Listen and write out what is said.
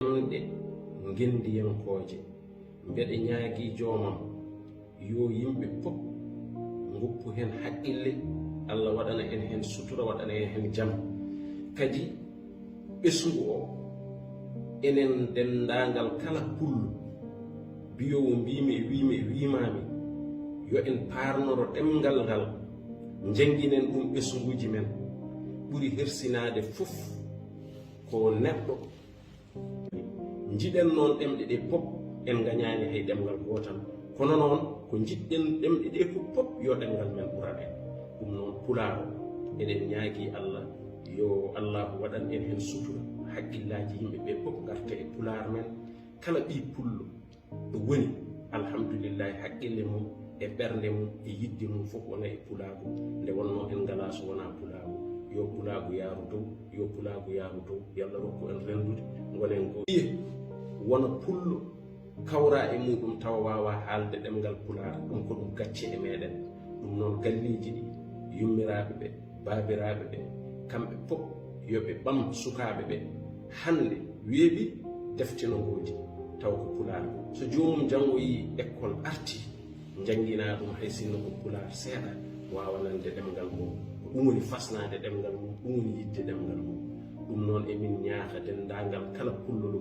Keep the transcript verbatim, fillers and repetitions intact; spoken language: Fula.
Enɗe ngenndiyankooje, mbeɗe ñaagii joomam yo yimɓe fof ngoppu heen haqqille, Allah waɗana en heen sutura, waɗana en heen jam. Kadi ɓesngu o, enen denndaangal kala pullo biyoowo mbiimi e wiimi e wiimaami, yo en paarnoro ɗemngal ngal, njannginen ɗum ɓesnguuji men. Ɓuri hersinaade fof ko neɗɗo Njiɗen noon ɗemɗe ɗe pop, en ngañaani hay ɗemngal gootal. Kono noon, ko njiɗɗen ɗemɗe ɗe fof pop, yo ɗemngal men ɓuran en. Ɗum noon, Pulaar, eɗen ñaagii Allah, yo Allaahu waɗan en heen sutura. Hakkillaaji yimɓe ɓe pop ngarta e Pulaar men. Kala ɓii pullo ɗo woni, alhamdulillahi, haqqille mum e ɓernde mum e yiɗde mum fof wona e Pulaagu. Nde wonnoo en ngalaa so wonaa Pulaagu. Yo Pulaagu yaaru dow, yo Pulaagu yaaru dow. Yalla rokku en renndude, ngonen goo. Ɓiye wona pullo, kawra e muɗum tawa waawaa haalde ɗemngal Pulaar, ɗum ko ɗum gacce e meɗen. Ɗum noon, galleeji ɗi, yummiraaɓe ɓe, baabiraaɓe ɓe, kamɓe pop yo ɓe ɓam sukaaɓe ɓe. Hannde weeɓi defte no ngoodi, taw ko Pulaar. So joomum janngoyii école artii, njannginaa ɗum hay sinno ko Pulaar seeɗa, waawa nande ɗemngal mum. Ko ɗum woni fasnaade ɗemngal mum, ɗum woni yiɗde ɗemngal mum. Ɗum noon, emin ñaaxa denndaangal kala pullo ɗo